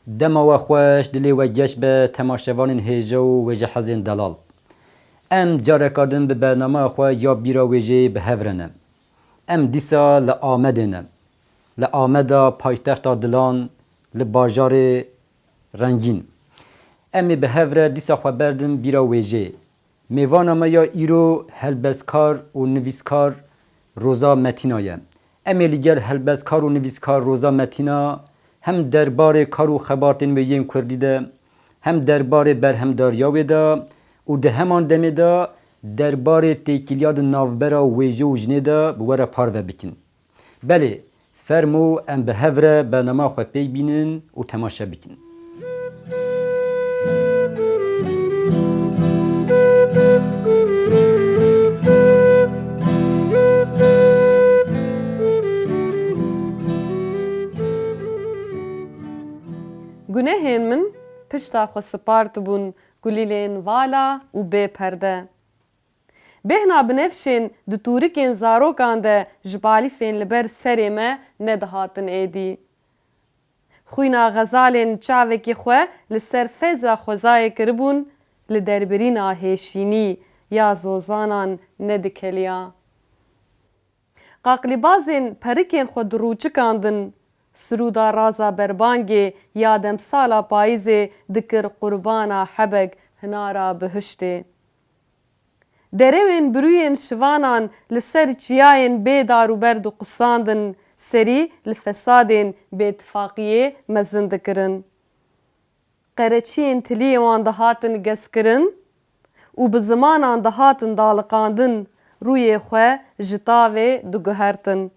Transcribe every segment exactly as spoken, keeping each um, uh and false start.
Dema we xweş, dilê we geş be, temaşevanên hêja û wêjehezên delal. Em careka din bi bernameya xwe ya Bîra Wêjeyê bi hev re ne. Em dîsa li Amedê ne. Li Ameda paytexta dilan, li bajarê rengîn. Em ê bi hev re dîsa xwe berdin Bîra Wêjeyê. Mêvana me ya îro helbestkar û nivîskar Roza Metîna ye. Em ê li gel helbestkar û nivîskar Roza Metîna hem derbarê kar û xebatên wê yên kurdî de, hem derbarê berhemdariya wê de û di heman demê de derbarê têkiliya di navbera wêje û jinê de bi we re parve bikin. Belê, fermo em bi hev re bernama xwe pêk bînin û temaşe bikin. Gunehên min pişta xwe spartibûn gulîlên vala û bê perde. Bêhna binefşên di tûrikên zarokan de ji balîfên li ber serê me nedihatin êdî. Xwîna xezalên çavekî xwe li ser feza xwezayê kiribûn, li derbirîna hêşînî ya zozanan nedikeliya. Qaqlîbazên perikên xwe dirûçikandin, sirûda raza berbangê ya demsala payîzê dikir qurbana hebek hinara bihiştê. Derewên birûyên şivanan li ser çiyayên bê dar û ber diqusandin, serî li fesadên bêtifaqiyê mezin dikirin. Qereçiyên tiliyê wan dihatin gezkirin û bi zimanan dihatin daliqandin, rûyê xwe ji tavê diguhertin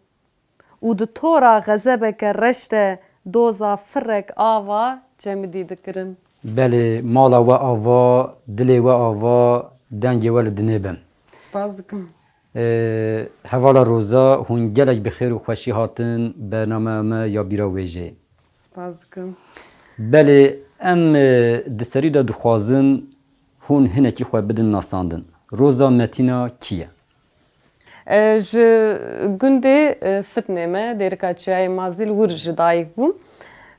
û di tora xezebeke reş de doza firek ava cemidî dikirin. Belê, mala we ava, dilê we ava, dengê we li dinê be. Spas dikim. Ee, hevala Roza, hûn gelek bi xêr û xweşî hatin bernameya me ya Bîra Wêjeyê. Spas dikim. Belê, em, e, di serî de dixwazin hûn hinekî xwe bidin nasandin. Roza Metîna kî ye? E, ji gundê, e, Fitnê me, Dêrika Çiyayê Mazî li wir ji dayik bûm.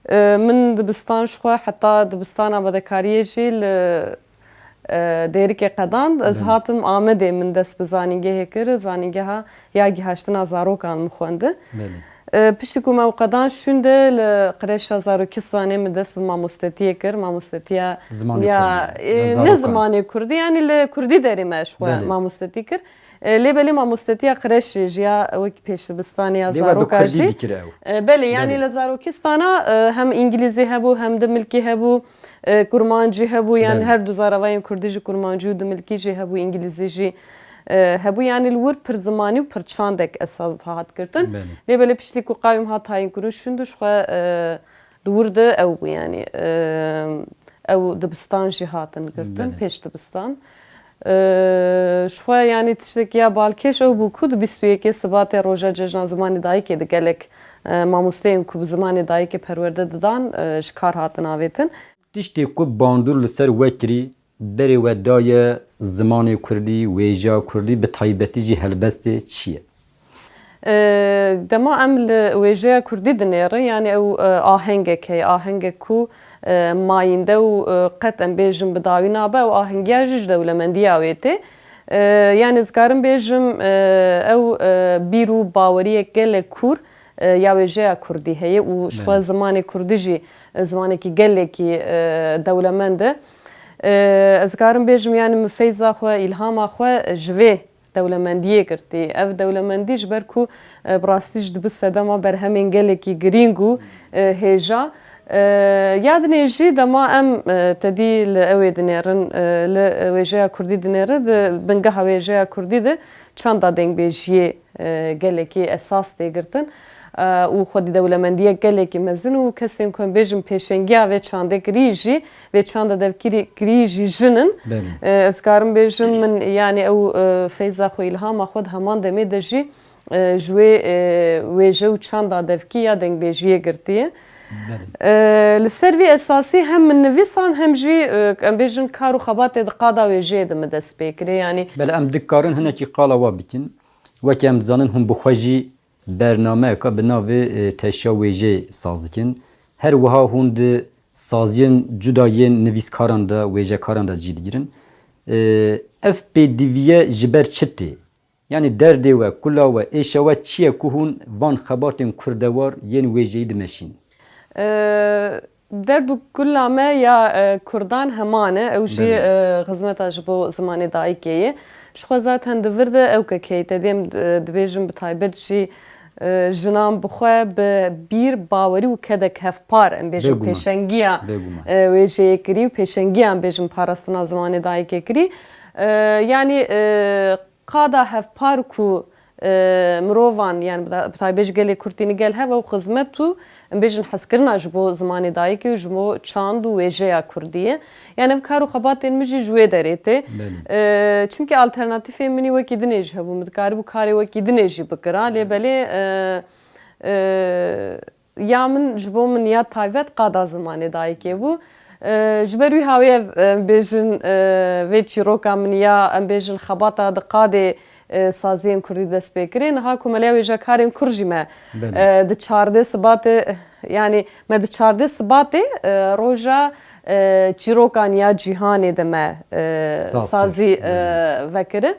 E, min dibistan ji xwe heta dibistana bedekariyê jî li, e, Dêrikê qedand. Ez Belê. hatim Amedê, min dest bi zanîngehê kir, zanîngeha ya gihaştina zarokan min xwendi. Belê. E, piştî ku me ew qedan şûnde li Qreşa Zarokistanê min dest bi mamostetiyê kir, mamostetiya Zimanê ya, kurdî, e, ya ne zarokan. Zimanê kurdî, yanî li kurdî derê me ji xwe Belê. mamostetî kir. E, lê belê mamostetiya qreşê jî ya wekî pêşdibistanê ya Lê we bi zaroka kurdî jî. dikir ew. E, belê, yanî Belê. li zarokistana, e, hem îngilîzî hebû, hem dimilkî hebû, e, kurmancî hebû, yanî Belê. her du zaravayên kurdî jî kurmancî û dimilkî jî hebû, îngilîzî jî, e, hebû. Yanî li wir pir zimanî û pir çandek esas dihat girtin. Belê. Lê belê piştî ku qayûm hat tayînkirin şûnde ji xwe, e, Di wir de ew bû, yanî, e, ew dibistan jî hatin girtin, Belê. pêş dibistan. E, ji xwe, yanî, tiştekî ya balkêş ew bû ku di bîst û yekê Sibatê roja Cejna Zimanê Dayikê de gelek, e, mamosteyên ku bi zimanê dayikê perwerde didan, e, ji kar hatin avêtin. Tiştê ku bandor li ser we kirî, berê we daye zimanê kurdî, wêjeya kurdî, bi taybetî jî helbestê çi ye? E, dema em li wêjeya kurdî dinêrin, yanî ew, e, ahengek heye, ahengek ku, e, mayînde û, e, qet em bêjin bi dawî nabe, ew ahengiya jî ji dewlemendiya wê tê. E, yanî ez karim bêjim, e, ew, e, bîr û baweriyek gelek kûr, e, ya wêjeya kurdî heye û ji xwe Belê. zimanê kurdî jî, e, zimanekî gelekî, e, dewlemend e. E, ez karim bêjim, yanî min feyza xwe, îlhama xwe ji vê dewlemendiyê girtî. Ev dewlemendî ji ber ku, e, bi rastî jî dibe sedema berhemên gelekî girîng û, e, hêja. E, ya dinê jî dema em, e, tedî li ewê dinêrin, e, li wêjeya kurdî dinêrin, di bingeha wêjeya kurdî de çanda dengbêjiyê, e, gelekî esas tê girtin. E, û xwedî dewlemendiyek gelekî mezin û kesên ku em bêjin pêşengiya vê çandê kirî jî, vê çanda devkirî kirî jî jin in. Belê. E, ez karim bêjim min, yanî ew, e, feyza xwe, îlhama xwe di heman demê de jî, e, ji wê, e, wêje û çanda devkî ya dengbêjiyê girtiye. Belê. E, li ser vî esasî hem min nivîsan hem jî, e, em bêjin kar û xebatê di qada wêjeyê de min dest pê kiriye. Yanî Belê, em dikarin hinekî qala we bikin. Weke em dizanin hûn bi xwe jî bernameyeka bi navê, e, Teşiya Wêjeyê saz dikin. Her wiha hûn di saziyên cuda yên nivîskaran de, wêjekaran de cî digirin. E, ev pêdiviye ji ber çi tê? Yanî derdê we, kula we, êşa we çi ye ku hûn van xebatên kurdewar yên wêjeyî dimeşînin? E, derd û kula me ya, e, kurdan heman e. Ew jî, Belê. e, xizmeta ji bo zimanê dayikê ye. Ji xwe zaten di vir de ew kekeyî te dêm, e, dibêjim bi taybet jî, e, jinan bi xwe bi bîr, bawerî û kedek hevpar, em bêjin Bêguman. pêşengiya, Bêguman. e, wêjeyê kirî û pêşengiya, em bêjin, parastina zimanê dayikê kirî. E, yanî, e, qada hevpar ku, e, mirovan, yani bi da-, bi taybet ji gelê Kurd tîni gel hev ew xizmet û, em bêjin, hezkirina ji bo zimanê dayikê û ji bo çand û wêjeya Kurdî ye. Yani ev kar û xebatên min jî ji wê derê tê. Belê. E, çimkî alternatîfê min î wekî dinê jî hebû, min dikaribû karê wekî dinê jî bikira. Lê belê, e, e, ya min ji bo min ya taybet qada zimanê dayikê bû. E, ji ber wî hawî ev, em bêjin, e, vê çîroka min ya, em bêjin, xebata di qadê, e, saziyên kurdî dest pê kirê. Niha Komeleya Wêjekarên Kurd jî me, Belê. e, di çardeh Sibatê, yani me di çardeh Sibatê, e, roja, e, çîrokan ya cîhanê de me, e, Saz kir. sazî, e, Belê. vekiri.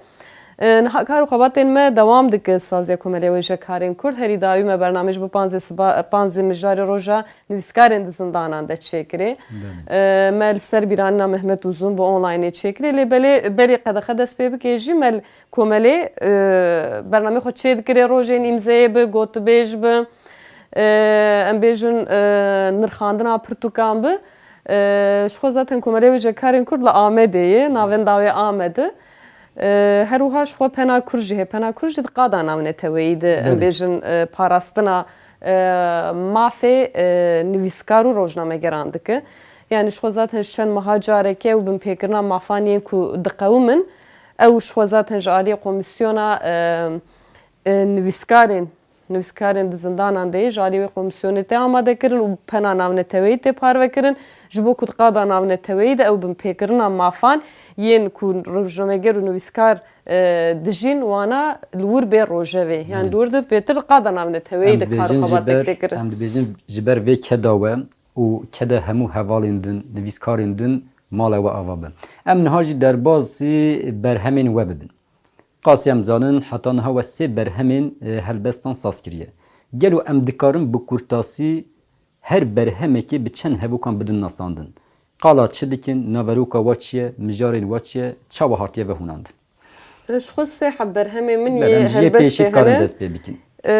E, niha kar û xebatên me dewam dike, Saziya Komeleya Wêjekarên Kurd. Herî dawî me bernamej bi panzdeh siba-, panzdeh mijarê roja nivîskarên di zindanan de çêkirê. Belê. E, me li ser bîranîna Mehmet Uzun bi onlineê çêkirê. Lê belê berî qedexe dest pê bike jî me li komelê, e, bernamê xwe çêdikirê, rojên îmzeyê bi, gotibêj bi, e, em bêjin, e, nirxandina pirtûkan bi. E, ji xwe zaten Komeleya Wêjekarên Kurd li Amedê ye, navenda wê Amed e. E, her wiha ji xwe Pena Kurd jî heye. Pena Kurd jî di qada navneteweyî de, em Belê. bêjin, e, parastina, e, mafê, e, nivîskar û rojnamegeran dike. Yani ji xwe zaten ji çend meha careke ew binpêkirina mafan yên ku diqewimin, ew ji xwe zaten ji aliyê komîsyona, e, e, nivîskarên, nivîskarên di zindanan de yê ji alî wê komîsyonê tê amadekirin û Pena Navneteweyî tê parvekirin, ji bo ku di qada navneteweyî de ew binpêkirina mafan yên ku rojnameger û nivîskar, e, dijîn, wana li wir bê rojevê. Yani Belê. di wir de bêtir qada navneteweyî Em de kar û dibêjin ji xebatek ber, tê kirin. em dibêjin ji ber vê keda we û keda hemû hevalên din, nivîskarên din, mala we ava be. Em niha jî derbasî berhemên we bibin. Qasî em zanin, heta niha we sê berhemên, e, helbestan saz kiriye. Gelo em dikarin bi kurtasî her berhemekê bi çend hevokan bidin nasandin? Qala çi dikin, naveroka wa çi ye, mijarên wa çi ye, çawa hatiye vehûnandin? E, ji xwe sê heb berhemê min Belê, yê em ji yê helbestê pêşî dikarin hene. dest pê bikin. E,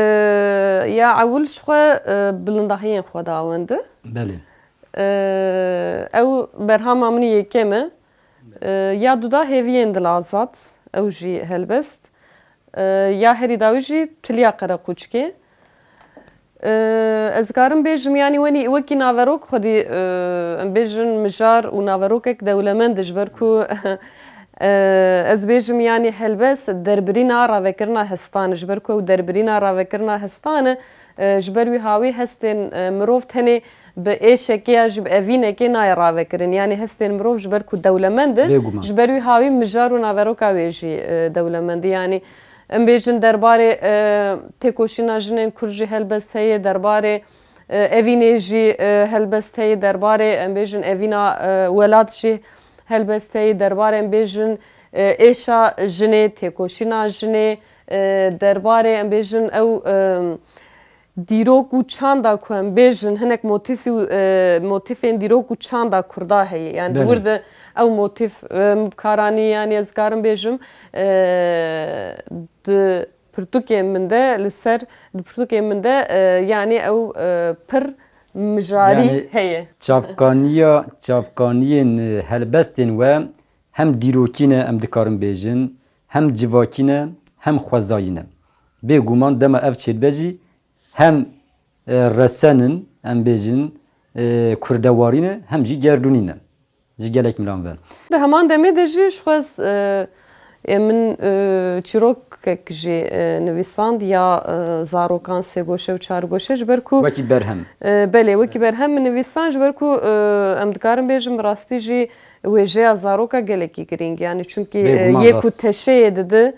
ya ewil ji xwe, e, bilindahiyên xwedawend e. Belê. E, ew berhama min yekem e. E, ya duda Hêviyên Dil Azad, ew jî helbest. E, ya herî dawî jî Tiliya Qereqûçkê. E, ez dikarim bêjim, yanî wenî, wekî naverok xwedî, e, em bêjin mijar û naverokek dewlemend e, ji ber ku, e, ez bêjim, yanî helbest derbirîna ravekirina hestan e, ji ber ku ew derbirîna ravekirina hestan e, e, ji ber wî hawî hestên, e, mirov tenê bi êşekê ya jî bi evînekê nayê ravekirin. Yanî hestên mirov ji ber ku dewlemend e, Bêguman. ji ber wî hawî mijar û naveroka wê jî, e, dewlemend e. Yanî em bêjin derbarê, e, têkoşîna jinên Kurd jî helbest heye, derbarê, e, evînê jî, e, helbest heye, derbarê, em bêjin, evîna, e, welat jî helbest heye, derbarê, em bêjin, e, êşa jinê, têkoşîna jinê, e, derbarê, em bêjin, ew, e, dîrok û çanda ku em bêjin, hinek motîfî û, e, motîfên dîrok û çanda Kurda heye. Yani di Belê. wir de ew motîf, e, min bi kar anî, yani ez dikarim bêjim, e, di pirtûkên min de li ser, di pirtûkên min de, e, yani ew, e, pir mijarî Yani heye. çavkaniya, çavkaniyên, e, helbestên we hem dîrokî ne, em dikarin bêjin, hem civakî ne, hem xwezayî ne. Bêguman dema ev çêdibe jî hem, e, resen in, em bêjin, e, kurdewarî ne, hem jî gerdûnî ne. Ji gelek milan ve. Di heman demê de jî ji xwe, e, e, min, e, çîrokek jî, e, nivîsand ya, e, zarokan sêgoşe û çargoşe, ji ber ku Wekî berhem. E, belê, wekî berhem min nivîsand, ji ber ku, e, em dikarin bêjin, bi rastî jî wêjeya zaroka gelekî girîng e. Yani çimkî, e, Bêguman yê ku rast. teşeyê didi,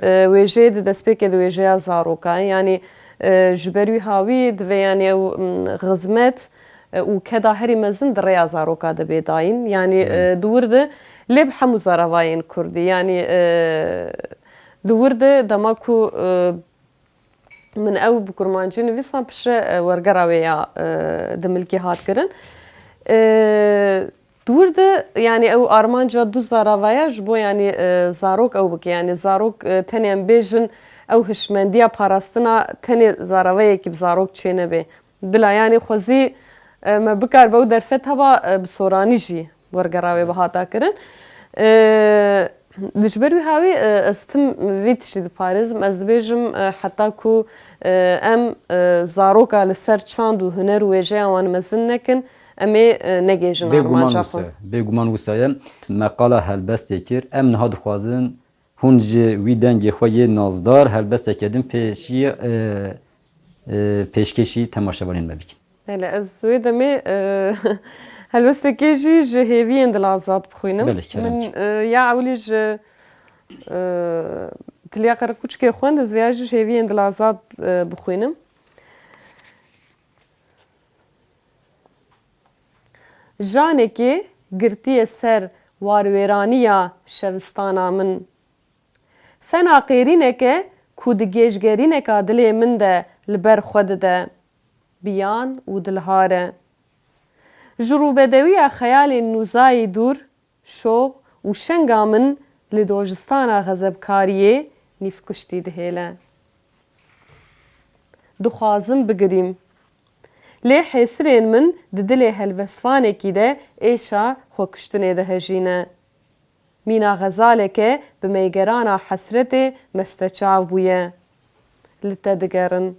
e, wêjeyê di destpêkê di wêjeya zaroka. Yani, e, ji ber wî hawî divê, yani ew, m, xizmet, E, û keda herî mezin di rêya zaroka de bê dayîn. Yanî, e, di wir de lê bi hemû zaravayên kurdî. Yanî, e, di wir de dema ku, e, min ew bi kurmancî nivîsan piştre, e, wergera wê ya, e, di milkî hat kirin. E, di wir de, yanî ew armanca du zaravaya ji bo, yanî, e, zarok ew bike. Yanî zarok, e, tenê em bêjin ew hişmendiya parastina tenê zaravayekî bi zarok çênebe. Bila, yanî xwezî, e, me bikaribe ew derfet heba, e, bi soranî jî wergera wê bihata kirin. E, ji ber wî hawî, e, ez tim vî tiştî diparêzim. Ez dibêjim, e, heta ku, e, em, e, zaroka li ser çand û huner û wêjeya wan mezin nekin, em ê, e, negihêjin armanca xwe. Bêguman wisa ye. Meqala helbestê kir. Em niha dixwazin hûn ji wî dengê xwe yê nazdar helbesteke din pêşî, e, e, pêşkêşî temaşevanên me bikin. Belê, ez wê demê, e, helbestekê jî ji hêviyên Dil Azad bixwînim. Belê, kerem. Min, e, ya ewilî ji, e, Tiliya Qereqûçikê xwend, ez vêya jî ji hêviyên Dil Azad, e, bixwînim. Janekê girtiye ser warwêraniya şevistana min. Fena qêrîneke ku di gêjgerîneka dilê min de li ber xwe dide, biyan û dilhar e. Ji rûbedewiya xeyalên nûzayî dûr, şox û şenga min li dojistana xezebkariyê nîvkuştî dihêle. Dixwazim bigirîm. Lê hêsirên min di dilê helbestvanekî de êşa xwekuştinê dihejîne. Mîna xezaleke bi meygerana hesretê mesteçav bûye. Li te digerin.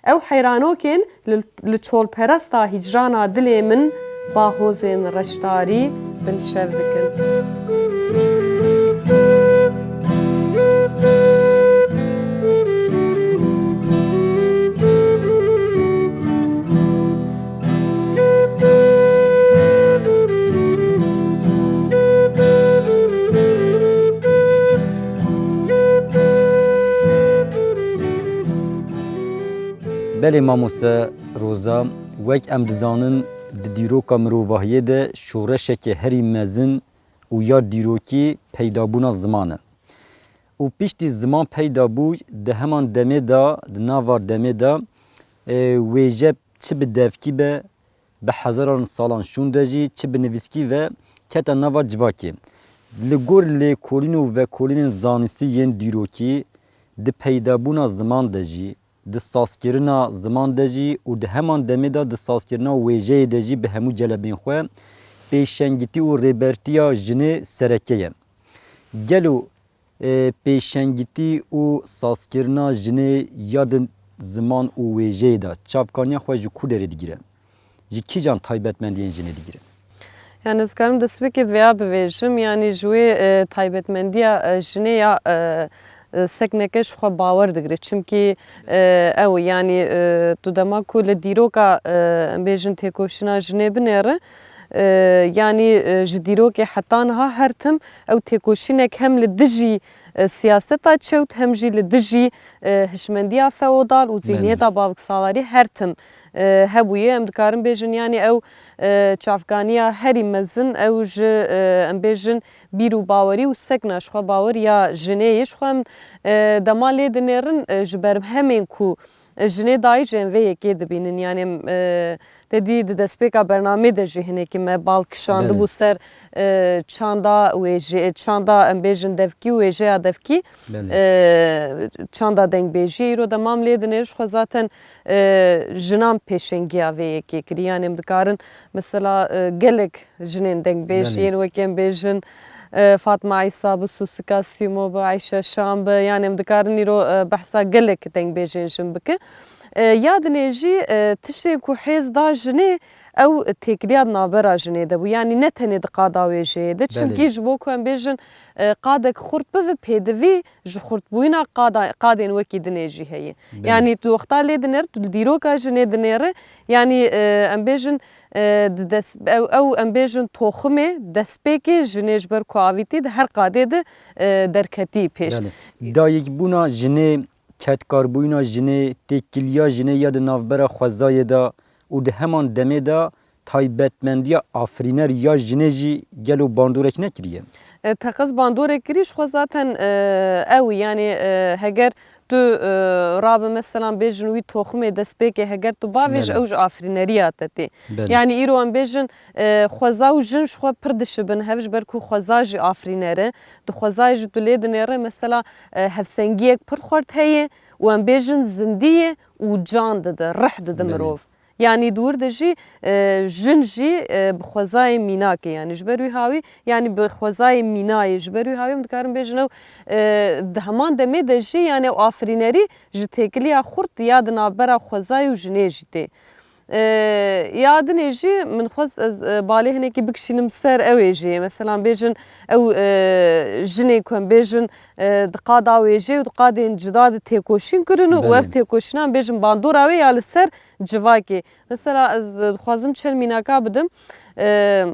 Ew heyranokên li, li çolperesta hîcrana dilê min bahozên reşdarî binşev dikin. Belê mamoste Roza, wek em dizanin, di dîroka mirovahiyê de şoreşeke herî mezin û ya dîrokî peydabûna ziman e. Û piştî ziman peyda bû, di heman demê de, di nava demê de, e, wêje çi bi devkî be, bi hezaran salan şûn de jî, çi bi nivîskî ve kete nava civakê. Li gor lêkolîn û vekolînên zanistî yên dîrokî, di peydabûna ziman de jî, di sazkirina ziman de jî û di heman demê de di sazkirina wêjeyê de jî bi hemû celebên xwe pêşengitî û rêbertiya jinê sereke ye. Gelo, e, pêşengitî û sazkirina jinê ya di ziman û wêjeyê de çavkaniya xwe ji ku derê digire? Ji kîjan taybetmendiyên jinê digire? Yani ez karim destpêkê vêya bivêjim, yani ji wê, e, taybetmendiya, e, jinê ya, e, e, sekneke ji xwe bawer digire. Çimkî, e, ew, yani, e, tu dema ku li dîroka, e, em bêjin têkoşîna jinê binêre, e, yani, e, ji dîrokê heta niha her tim ew têkoşînek hem li dijî, e, siyaseta çewt hem jî li dijî, e, hişmendiya feodal û Belê. zihniyeta baviksalarî her tim, e, hebûye. Em dikarin bêjin, yani ew, e, çavkaniya herî mezin ew ji, e, em bêjin bîr û bawerî û sekna ji xwe bawer ya jinê ye. Ji xwe em, e, dema lê dinêrin, e, ji berhemên ku, e, jinê dayî jî em vê yekê dibînin. Yani em, e, te dî di destpêka bernamê de jî hinekî me bal kişandibû Belê. ser, e, çanda wêjê, çanda em bêjin devkî û wêjeya devkî, Belê. e, çanda dengbêjiyê. Îro dema em lê dinêrin ji xwe zaten, e, jinan pêşengiya vê yekê kirî. Yani em dikarin mesela, e, gelek jinên dengbêj Belê. yên wekî em bêjin, e, Fatma Îsa bi, Susika Sîmo bi, Eyşe Şam bi, yani em dikarin îro, e, behsa gelek dengbêjên jin bikin. E, ya dinê jî, e, tiştê ku hêz da jinê ew têkiliya di navbera jinê de bû. Yani ne tenê di qada wêjeyê de. Belê. Çimkî ji bo ku em bêjin, e, qadek xurt bibe pêdivî ji xurtbûyîna qada, qadên wekî dinê jî heye. Belê. Yani tu wexta lê dinêr, tu li dîroka jinê dinêre, yani, e, em bêjin, e, di dest, ew, ew em bêjin toximê, destpêkê jinê ji ber ku avîtî di her qadê de, e, derketî pêş. Belê. Dayikbûna jinê, kedkarbûyîna jinê, têkiliya jinê ya di navbera xwezayê de û di heman demê de taybetmendiya afirîner ya jinê jî gelo bandorek nekiriye? E, teqez bandorek kirî ji xwe zaten, e, ew, yanî, e, heger tu, e, rabe meselan bêjin wî toximê destpêkê heger tu bavêj, Belê. ew ji afirîneriya te tê. Belê. Yanî îro em bêjin, e, xweza û jin ji xwe pir dişibin hev ji ber ku xweza jî afirîner e. Di xwezayê jî tu lê dinêre mesela, e, hevsengiyek pir xurt heye û em bêjin zindî ye û can dide, rih dide Belê. mirov. Yanî di wir de jî, e, jin jî, e, bi xwezayê mînak e. Yanî ji ber wî hawî, yanî bi xwezayê mîna ye. Ji ber wî hawî em dikarin bêjin ew, e, di heman demê de jî, yanî ew afirînerî ji têkiliya xurt ya di navbera xwezayê û jinê jî tê. E, ya dinê jî min xwest ez, e, balê hinekî bikişînim ser ew ê jî. Meselan bêjin ew, e, jinê ku em bêjin, e, di qada wêjê û di qadên cuda de têkoşîn kirin û Belê. ev têkoşînan bêjin bandora wê ya li ser civakê. Mesela ez dixwazim çend mînaka bidim. E,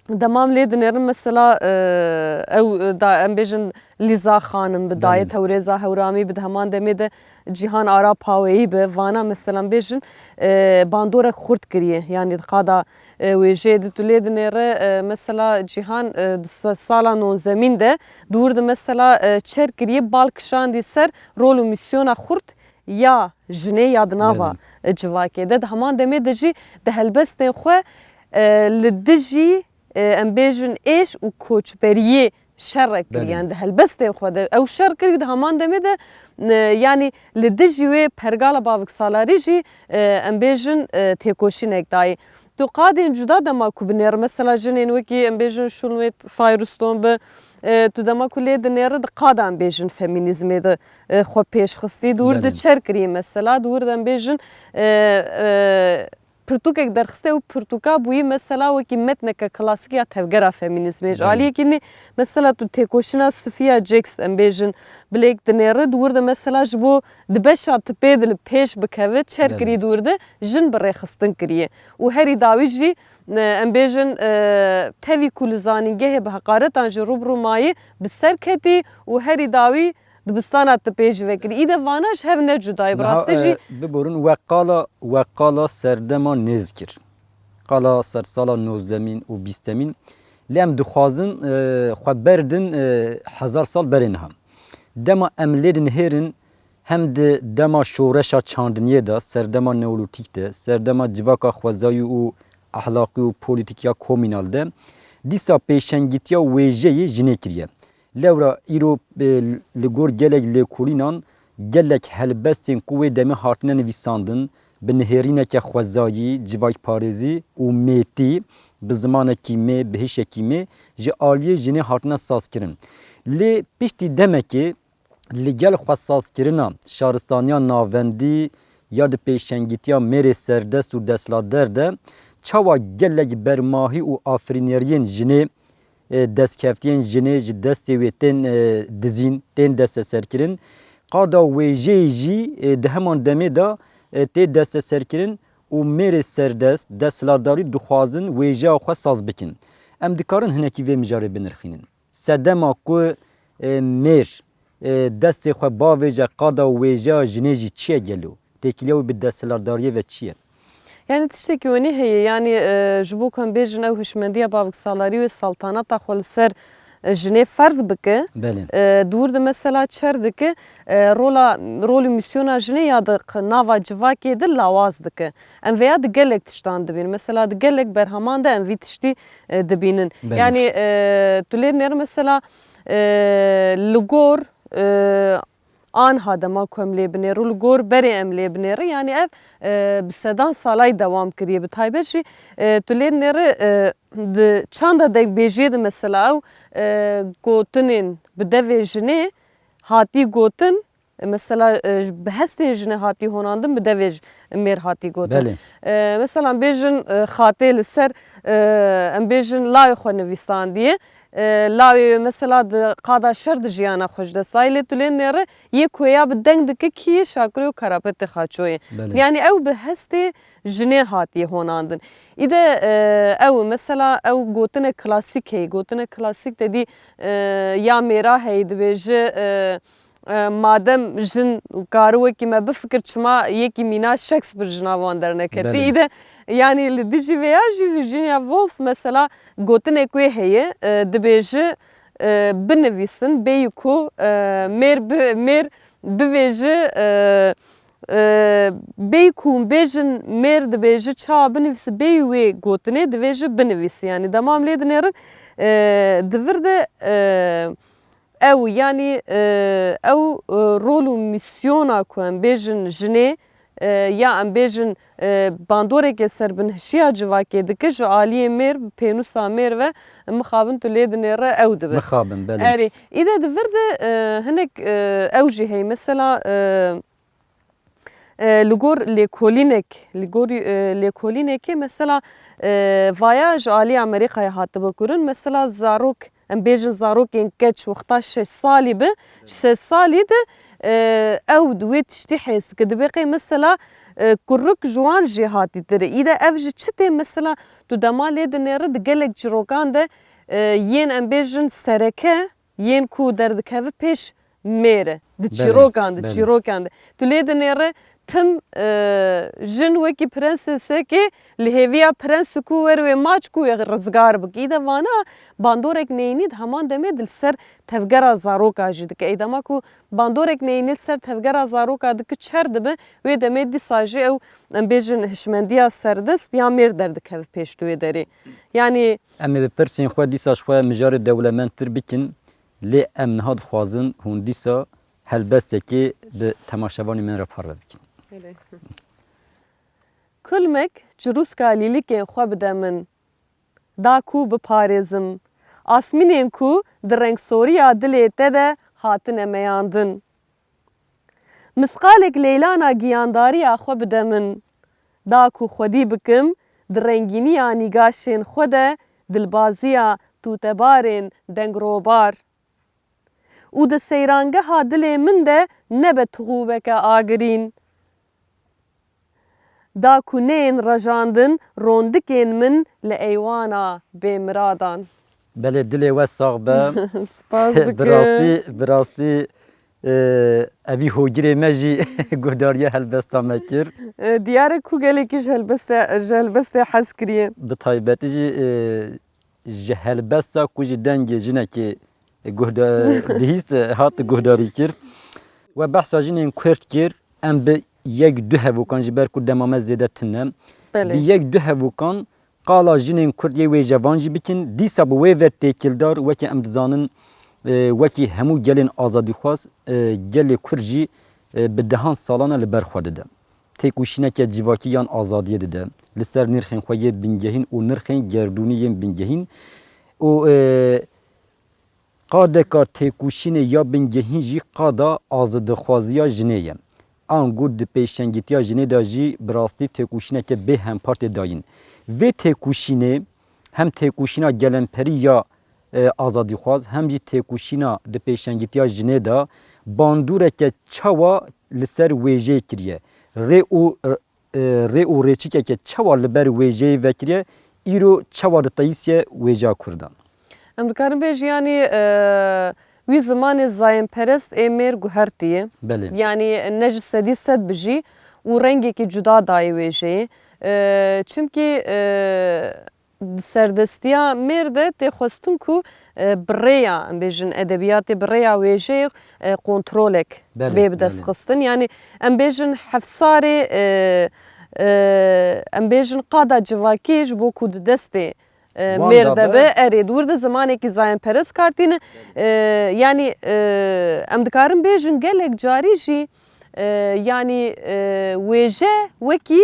dema em lê dinêrin mesela, e, ew, e, da, em bêjin Lîza Xanim bi dayê Belê. Tewrêza Hewramî bi di heman demê de Cîhan Ara Paweyî bi vana mesela em bêjin, e, bandorek xurt kiriye. Yanî di qada, e, wêjeyê de tu lê dinêre, e, mesela Cîhan, e, di se-, sala nonzemîn de di wir de mesela, e, çer kiriye bal kişandî ser rol û mîsyona xurt ya jinê ya di nava Belê. civakê de, di heman demê de jî di helbestên xwe, e, li dijî, e, em bêjin êş û koçberiyê şerek kir. Belê. Yanî di helbestên xwe de ew şer kir û di heman demê de, e, yanî li dijî wê pergala baviksalarî jî, e, em bêjin, e, têkoşînek dayê. Tu qadên cuda dema ku binêr, mesela jinên wekî em bêjin Şulmêt Fayruston bi, e, tu dema ku lê dinêre di qada em bêjin femînîzmê de, e, xwe pêş xistî. Di wir de Belê. çer kirî mesela, di wir de em bêjin, e, e, pirtûkek derxiste û pirtûka bûyî mesela wekî metneke klasîk ya tevgera femînîzmê. Ji Belê. aliyekî nî mesela tu têkoşîna Sophia Jakes em bêjin bilêk dinêre, di wir de mesela ji bo di beşa tipê de li pêş bikeve, çer Belê. kirî di wir de jin bi rêxistin kiriye. Û herî dawî jî, e, em bêjin, e, tevî ku li zanîngehê bi heqaretan jî rû bi rû mayî bi ser ketî û herî dawî dibistana tipê jî vekirî. Îde vana ji hev ne cuda ye. Bi Niha, rastî jî e, biborin we qala, we qala serdema nêz kir. Qala sersala nozdemîn û bîstemîn. Lê em dixwazin, e, xwe berdin, e, hezar sal berê niha. Dema em lê dinihêrin, hem di dema şoreşa çandiniyê de, serdema neolîtîk de, serdema civaka xwezayî û ehlaqî û polîtîk ya komînal de, dîsa pêşengîtiya wêjeyê jinê kiriye. Lewra îro, e, li gor gelek lêkolînan, gelek helbestên ku wê demê hatine nivîsandin, bi nihêrîneke xwezayî, civakparêzî û mêtî, bi zimanekî mê, bi hişekî mê, ji aliyê jinê hatine sazkirin. Lê piştî demekê, li gel xwesazkirina şaristaniya navendî ya di pêşengîtiya mêrê serdest û desthilatdar de, çawa gelek bermahî û afirîneriyên jinê, e, destkeftiyên jinê ji destê wê tên, e, dizîn, tên desteserkirin. Qada wêjeyê jî, e, di heman demê de, e, tê desteserkirin û mêrê serdest, desthilatdarî dixwazin wêjeya xwe saz bikin. Em dikarin hinekî vê mijarê binirxînin. Sedema ku, e, mêr, e, destê xwe bavêje qada wêjeya jinê jî çi ye gelo? Têkiliya wî bi desthilatdariyê ve çi ye? Yanî tiştekî wenî heye, yanî, e, ji bo ku em bêjin ew hişmendiya baviksalarî wê saltanata xwe li ser, e, jinê ferz bike, Belê. e, di wir de mesela çer dike, e, rola, rol û mîsyona jinê ya di q-, nava civakê de lawaz dike. Em vêya di gelek tiştan dibînin. Mesela di gelek berheman de em vî tiştî, e, dibînin. Belê. Yanî, e, tu lê nêr mesela, e, li gor, e, anha dema ku em lê binêrin û li gor berê em lê binêrin, yanî ev, e, bi sedan salay dewam kiriye. Bi taybet jî, e, tu lê nêre, e, di çanda dengbêjiyê de mesela ew, e, gotinên bi devê jinê hatî gotin, e, mesela, e, bi hestên jinê hatî honandin, bi devê j-, mêr hatî gotin. Belê. E, mesela bêjin, e, Xatê li ser, e, em bêjin lawê xwe nivîsandiye. E, lawê wê mesela di qada şer di jiyana xwe ji dest dayê, lê tu lê nêre yê ku ya bi deng dike kî yê Şakirê û Karapetê Xaçoyê. Belê. Yanî ew bi hestê jinê hatiye honandin. Îde, e, ew mesela ew gotine klasîk heye. Gotine klasîk te dî, e, ya mêra heye dibêje, e, e, madem jin kari wekî me bifikir, çima yekî mîna Shakespeare ji nav wan derneketî? Belê. Îde, yanî li dijî vêya jî Virginia Woolf mesela gotinek wê heye, e, dibêje, e, binivîsin, bêyî ku, e, mêr bi-, mêr bivêje, e, e, bêyî ku bêjin mêr dibêje çawa binivîse, bêyî wê gotinê dibêje binivîse. Yanî dema em lê dinêrin, e, di vir de, e, ew, yanî, e, ew, e, rol û mîsyona ku em bêjin jinê, e, ya em bêjin, e, bandoreke ser binhişiya civakê dike, ji aliyê mêr, bi pênûsa mêr ve mixabin tu lê dinêre ew dibe. Mixabin, belê. Erê, îde di vir de, e, hinek, e, ew jî heye. Mesela, e, e, li gor lêkolînek, li gor, e, lêkolînekê mesela, e, vaya ji alî Amerîkayê hatibe kirin. Mesela zarok, em bêjin zarokên keç wexta şeş salî bi, şeş salî de, e, ew wê tiştî hêz dike. Dibê qey mesela, e, kurik ji wan jê hatîtir e. Îde ev ji çi tê mesela tu dema lê dinêre di gelek çîrokan de, e, yên em bêjin sereke, yên ku derdikeve pêş mêr e. Di Belê, çîrokan de, belê. çîrokan de. Tu lê dinêre tim, e, jin wekî prensesekê li hêviya prens ku wer wê maç ku wê rizgar bike. Îde vana bandorek neyînî di heman demê di li ser tevgera zaroka jî dike. Ey dema ku bandorek neyînî li ser tevgera zaroka dike çer dibe, wê demê dîsa jî ew, em bêjin hişmendiya serdest ya mêr derdikeve pêş di wê derê. Yanî Em ê bi pirsên xwe dîsa ji xwe mijarê dewlemendtir bikin, lê em niha dixwazin hûn dîsa helbestekê bi temaşevanê min re parve bikin. Belê. Kulmek çirûska lîlikên xwe bide min, da ku biparêzim asmînên ku di rengsoriya dilê te de hatine meyandin. Misqalek leylana giyandariya xwe bide min, da ku xwedî bikim di rengîniya nîgaşên xwe de dilbaziya tûtebarên dengrobar. Û di seyrangeha dilê min de nebe tixûbeke agirîn. Da ku neyên rejandin rondikên min li eywana bêmiradan. Belê, dilê we sax be. Spas dikim. Bi rastî, bi rastî, e, evî hogirê me jî guhdariya helbesta me kir. E, diyar e ku gelekî ji helbeste, ji helbestê hez kiriye. Bi taybetî jî, e, ji helbesta ku ji dengê jinekê guhda-, bihîst, hat guhdarî kir. We behsa jinên kurd kir, em bi yek du hevokan, ji ber ku dema me zêde tune, Belê. bi yek du hevokan qala jinên kurd yê wêjevan jî bikin. Dîsa bi wê ve têkildar, wekî em dizanin, e, wekî hemû gelên azadîxwaz, e, gelê kurd jî, e, bi dehan salan e li ber xwe dide. Têkoşîneke civakî yan azadiyê dide, li ser nirxên xwe yê bingehîn û nirxên gerdûnî yên bingehîn û, e, qadeka têkoşînê ya bingehîn jî qada azadixwaziya jinê ye. Ango di pêşengîtiya jinê de jî bi rastî têkoşîneke bê hempar tê dayîn. Vê têkoşînê hem têkoşîna gelemperî ya, e, azadîxwaz, hem jî têkoşîna di pêşengîtiya jinê de bandoreke çawa li ser wêjeyê kiriye. Rê û, e, rê û rêçikeke çawa li ber wêjeyê vekiriye, îro çawa diteyîsiye wêjeya kurdan? Em dikarin bêjin, yanî, e, wî zimanê zayînperest ê mêr guhertiye. Belê. Yanî ne ji sedî sed bijî û rengekî cuda dayê wêjeyê. E, çimkî, e, di serdestiya mêr de tê xwestin ku, e, bi rêya, em bêjin, edebiyatê, bi rêya wêjeyê, e, kontrolek Belê, bê bi dest belê. xistin. Yanî em bêjin hefsarê, e, e, em bêjin qada civakî ji bo ku di destê, e, Wan mêr de de be. be, erê, di wir de zimanekî zayînperest kar tîne. E, yanî, e, em dikarin bêjin gelek carî jî, e, yanî, e, wêje wekî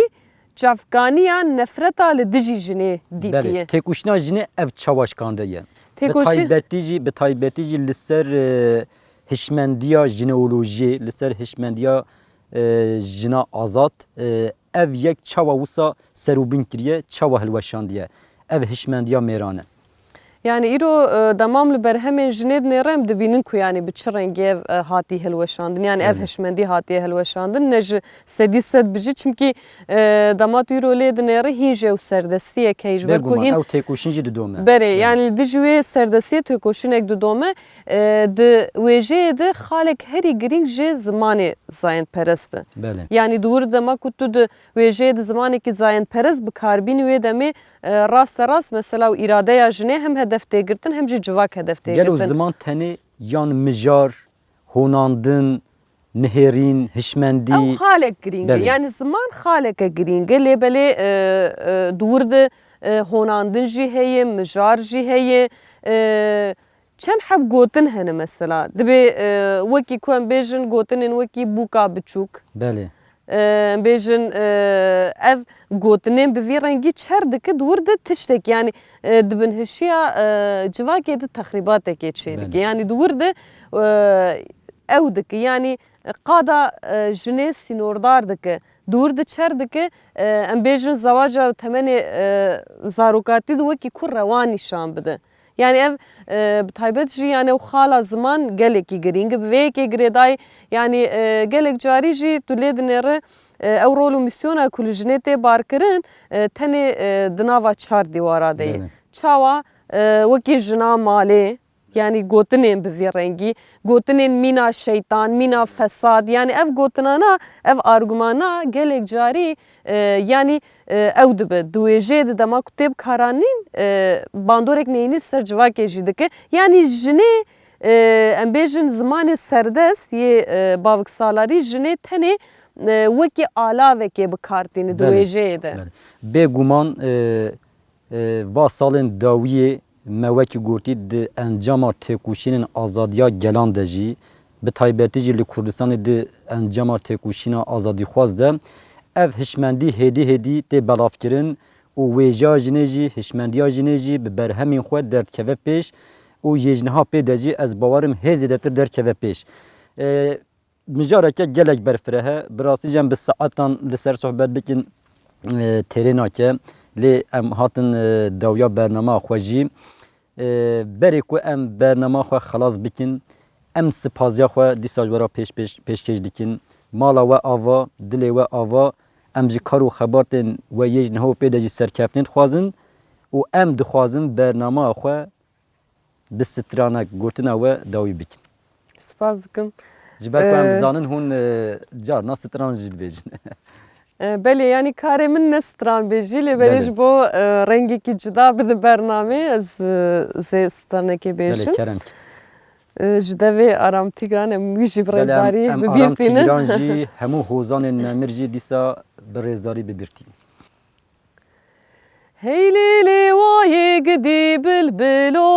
çavkaniya nefreta li dijî jinê dîtiye. Belê, têkoşîna jinê ev çawa şikande ye? Têkoşî- Bi taybetî jî, bi taybetî jî li ser, e, hişmendiya jineolojiyê, li ser hişmendiya, e, jina azad, e, ev yek çawa wisa serûbin kiriye, çawa hilweşandiye? Ev hişmendiya mêran e. Yani îro, e, dema em li berhemên jinê dinêre em dibînin ku yani bi çi rengî ev, e, hatî hilweşandin. Yani ev Evet. hişmendî hatiye hilweşandin. Ne ji sedî sed bijî, çimkî, e, dema tu îro lê dinêre hîn jî ew serdestiyek heye ji ber ku Bêguman, hîn ew têkoşîn jî didome. Berê, Belê. yani li dijî wê serdestiyê têkoşînek didome. E, di wêjeyê de xalek herî girîng jî zimanê zayendperest e. Belê. Yani di wir dema ku tu di wêjeyê de zimanekî zayendperest bi kar bînî wê demê, e, raste rast mesela û îradeya jinê hem hedef tê girtin hem jî civak hedef tê Gelo girtin. ziman tenê yan mijar, honandin, nihêrîn, hişmendî. Ew xalek girîng e. Belê. Yani ziman xaleke girîng e. Lê belê, e, e, di wir de, e, honandin jî heye, mijar jî heye. E, çend heb gotin hene mesela. Dibê, e, wekî ku em bêjin gotinên wekî bûka biçûk. Belê. E, em bêjin, e, ev gotinên bi vî rengî çer dike, di wir de tiştek, yani, e, di binhişiya, e, civakê de texrîbatekê çê dike. Belê. Yani di wir de, e, ew dike. Yani qada, e, jinê sînordar dike. Di wir de çer dike, e, em bêjin zewaca temenê, e, zarokatî de wekî ku rewa nîşan bide. Yani ev, e, bi taybet jî yani ew xala ziman gelekî girîng e. Bi vê yekê girêdayî yani, e, gelek carî jî tu lê dinêre, e, ew rol û mîsyona ku li jinê tê barkirin, e, tenê, e, di nava çar dîwara de ye. Belê. Çawa, e, wekî jina malê, yani gotinên bi vî rengî, gotinên mîna şeytan, mîna fesad, yani ev gotinana, ev argumana gelek carî, e, yani, e, ew dibe. Di wêjeyê de dema ku tê bikaranîn, e, bandorek neyînî ser civakê jî dike. Yani jinê, e, em bêjin zimanê serdest yê, e, baviksalarî jinê tenê, e, wekî alavekê bi kar tîne di Belê. wêjeyê de. Belê. Bêguman, e, e, va salên dawiyê me wekî gotî di encama têkoşînên azadiya gelan de jî, bi taybetî jî li Kurdistanê di encama têkoşîna azadîxwaz de ev hişmendî hêdî hêdî tê belavkirin û wêjeya jinê jî, hişmendiya jinê jî bi berhemên xwe derdikeve pêş û yê ji niha pê de jî ez bawerim hê zêdetir derkeve pêş. E, Mijareke gelek berfireh e. Bi rastî jî em bi saetan li ser sohbet bikin, e, têrê nake. Lê em hatin, e, dawiya bernama xwe jî. E, berê ku em bernama xwe xilas bikin, em sipaziya xwe dîsa ji we re pêş, pêş, pêşkêş dikin. Mala we ava, dilê we ava. Em ji kar û xebatên we yê ji niha û pê de jî serkeftinê dixwazin û em dixwazin bernama xwe bi stranek gotina we dawî bikin. Spas dikim. Ji ber ku em Ee, dizanin hûn, e, carna stran jî dibêjin. E, belê, yanî karê min ne stran bêjî, lê belê Belê. ji bo, e, rengekî cuda bide bernamê, ez, e, zê stranekê Belê, bêjim. kerem. E, ji devê Aram Tîgran em wî jî bi Belê, em, rêzdarî em bi bîr Aram tînin. Tîgran jî, hemû hozanên nemir jî dîsa bi rêzdarî bi bîr tînin. Hey lê lê wayê gidî bilbilo.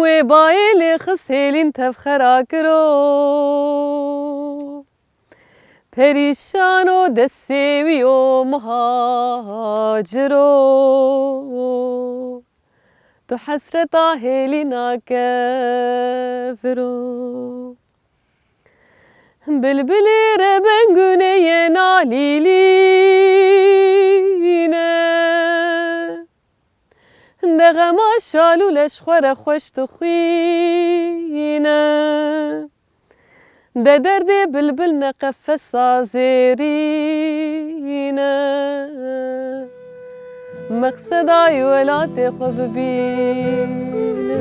Wê bayê lê xist hêlîn tevxera kiro. Perîşano destê wî o muhaciro. Tu hesreta hêlîna keviro. Bilbilê rebengûnê yê nalîlîne. De xema şal û leş xwe re xweş dixwîne. De derdê bilbil ne qefesa zêrîne. Mexsedayê welatê xwe bibîne.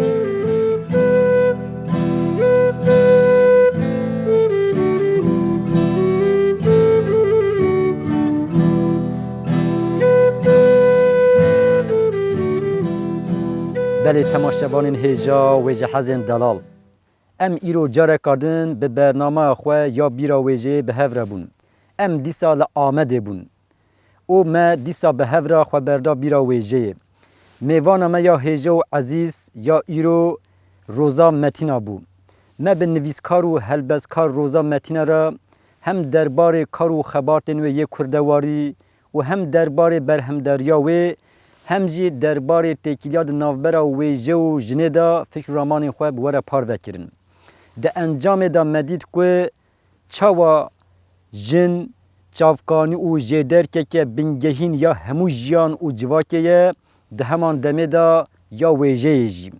Belê temaşevanên hêja, wêjehezên delal. Em îro careka din bi bernameya xwe ya Bîra Wêjeyê bi hev re bûn. Em dîsa li Amedê bûn û me dîsa bi hev re xwe berda Bîra Wêjeyê. Mêvana me ya hêja û ezîz ya îro Roza Metîna bû. Me bi nivîskar û helbestkar Roza Metîna re hem derbarê kar û xebatên wê yê kurdewarî û hem derbarê berhemdariya wê, hem jî derbarê têkiliya di navbera wêje û jinê de fikr û ramanên xwe bi we re parve kirin. Di encamê de me dît ku çawa jin, çavkanî û jêderkeke bingehîn ya hemû jiyan û civakê ye, di heman demê de ya wêjeyê jî.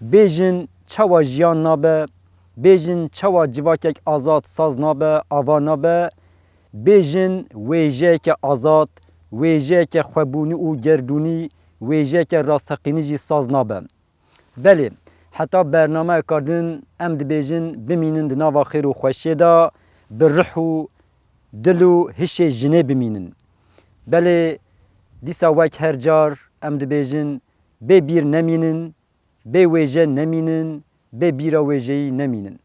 Bê jin çawa jiyan nabe, bê jin çawa civakek azad saz nabe, ava nabe, bê jin wêjeyeke azad, wêjeyeke xwebûnî û gerdûnî, wêjeyeke rasteqînî jî saz nabe. Belê, heta bernameyeka din em dibêjin bimînin di nava xêr û xweşiyê de, bi rih û dil û hişê jinê bimînin. Belê, dîsa wek her car em dibêjin bê bîr nemînin, bê wêje nemînin, bê bîra wêjeyî nemînin.